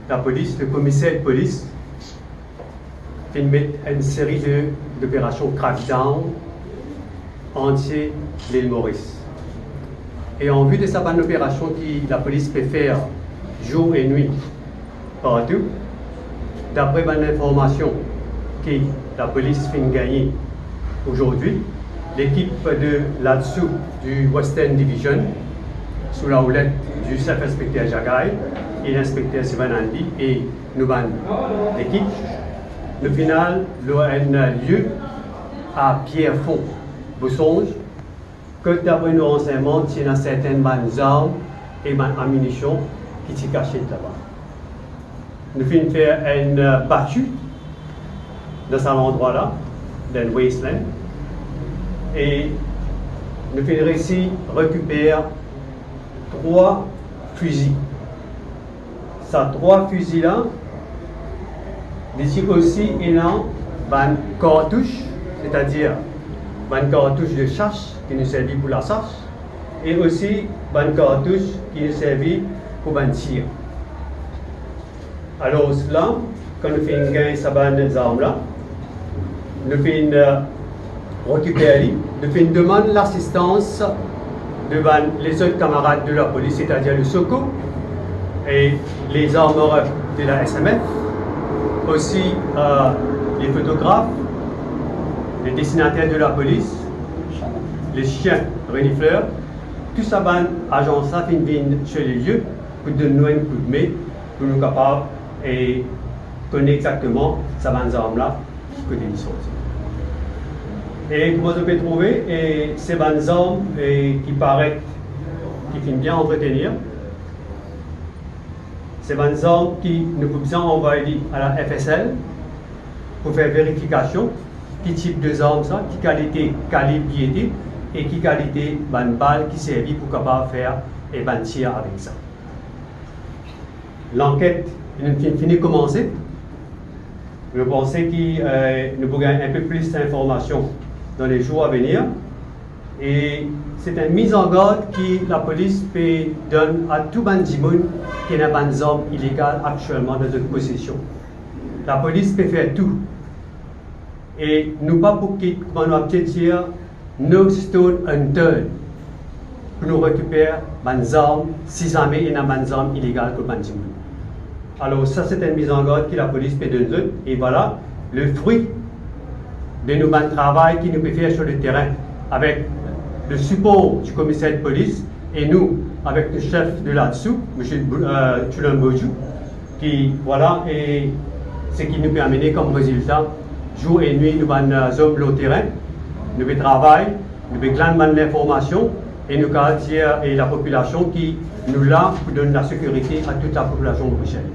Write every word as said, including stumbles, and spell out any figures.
Lapolis, le komiser de polis, finn met enn seri de, doperasion crackdown antie Lil Moris. E an vi de sa bann operasion ki lapolis pe fer zour e nwit partou, dapre bann informasion ki lapolis finn gagne azordi, lekip de LADSU du Western Division, sou laoulet du sef inspekter Jagay e linspekter Sivanandi e nou bann lekip, nou finn al lor enn lie a Pierrefonds, Beausonge, kot dapre nou ransegnman, ti ena sertin bann zarm e bann aminision ki ti kasiet laba. Nou finn fer enn, eh, batu dan sa landrwa la, dan enn wasteland, e nou finn resi rekiper trwa fizi. Sa trwa fizi la, li ti osi ena bann kartous, setadir bann kartous de sas ki nou servi pou lasas, e osi bann kartous ki nou servi pou bann tir. Alor la, kan nou finn gagn sa bann zarm la, nou finn, eh, rekiper li, nou finn demann lasistans de bann lezot kamarad de lapolis, setadir le SOCO e les armures de la S M F, osi, eh, les photographes, les dessinateurs de la police, les chiens renifleurs. Tou sa bann azans la finn vinn sur le lieu pou donn nou enn koudme, pou nou kapav, eh, kone exakteman sa bann zarm la, ki kote li sorti. E kouma zot pe trouve, eh, se bann zarm, eh, ki paret ki finn bien antretenir. Se bann zarm ki nou pou bizin anvway li a la F S L pou fer verifikasion ki tip de zarm sa, ki kalite kalib li ete e ki kalite bann bal ki servi pou kapav fer, eh, bann tir avek sa. Lanket, li finn fini koumanse. Mo panse ki, eh, nou pou gagn enpe plis informasion dan le zour a venir. E se enn miz an gard ki lapolis pe donn a tou bann dimoun ki ena bann zarm ilegal aktielman dan zot posesion. Lapolis pe fer tou. E nou pa pou kit, kouma nou abitid dir, no stone unturned pou nou rekiper bann zarm, si zame ena bann zarm ilegal kot bann dimoun. Alor, sa se enn miz an gard ki lapolis pe donn zot, e vwala le fri de nou bann travay ki nou pe fer sur le terrain, avek le sipor du komiser de polis e nou, avek nou sef de LADSU, misie Bou-, eh, Tulun Bojou, ki, vwala, e seki nou pe amene kom rezilta, zour e nwit, nou bann, eh, zom lor terin, nou pe travay, nou pe glann bann linformasion, e nou kapav dir, e lapopilasion ki nou la pou donn lasekirite a tou lapopilasion morisien.